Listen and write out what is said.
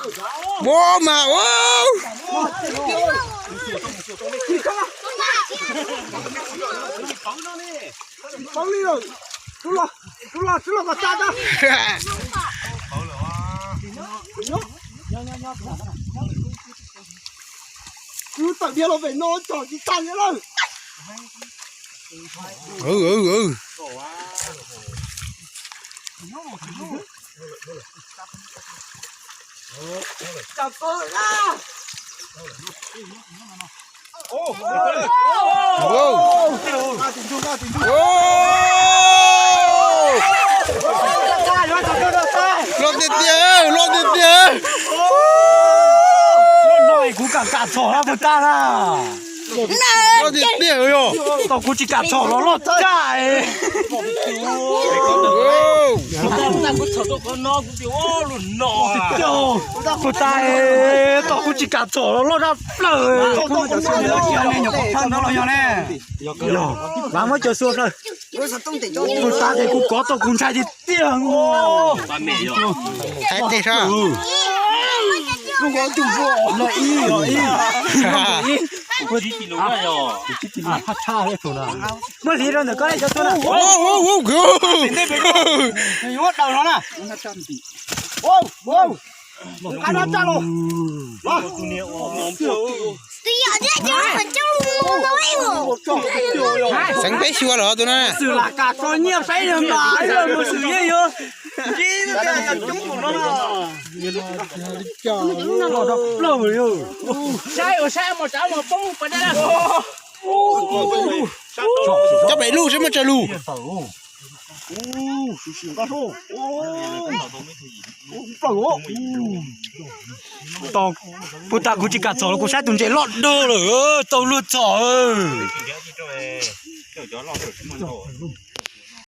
Ua mas ua. Tawm dhia los pem no tsom tsis tag li lawm. Loj tiag tiag, loj tiag tiag. Lub no kuv kam kam txhom lawm puas tag na. Loj tiag tiag yog. Tau kuv tsis kam txhom los loj tag. Puas tag, tau kuv tsis kam txhom los loj tag plaws. Nyuam qhuav phaj ntawd los yog ne. Yog, vam muab cov xua plaws. Puas tag ces kuv kov tau kuv ntshai tiag tiag. Los ib, los ib. Muab hliv rau ntawm koj cov xua na. Xeev peb xyuas los tus na. Xwm lam kam tso nyiaj saib mas mus xwm yeej yuav. Saib ua saib mas tsav mas poob pas dej. Cov pem lug seb muaj tsawg lug. Puas tag kuv tsis kam txhom los kuv saib tus ntses loj dog lawm, tau luag txhom.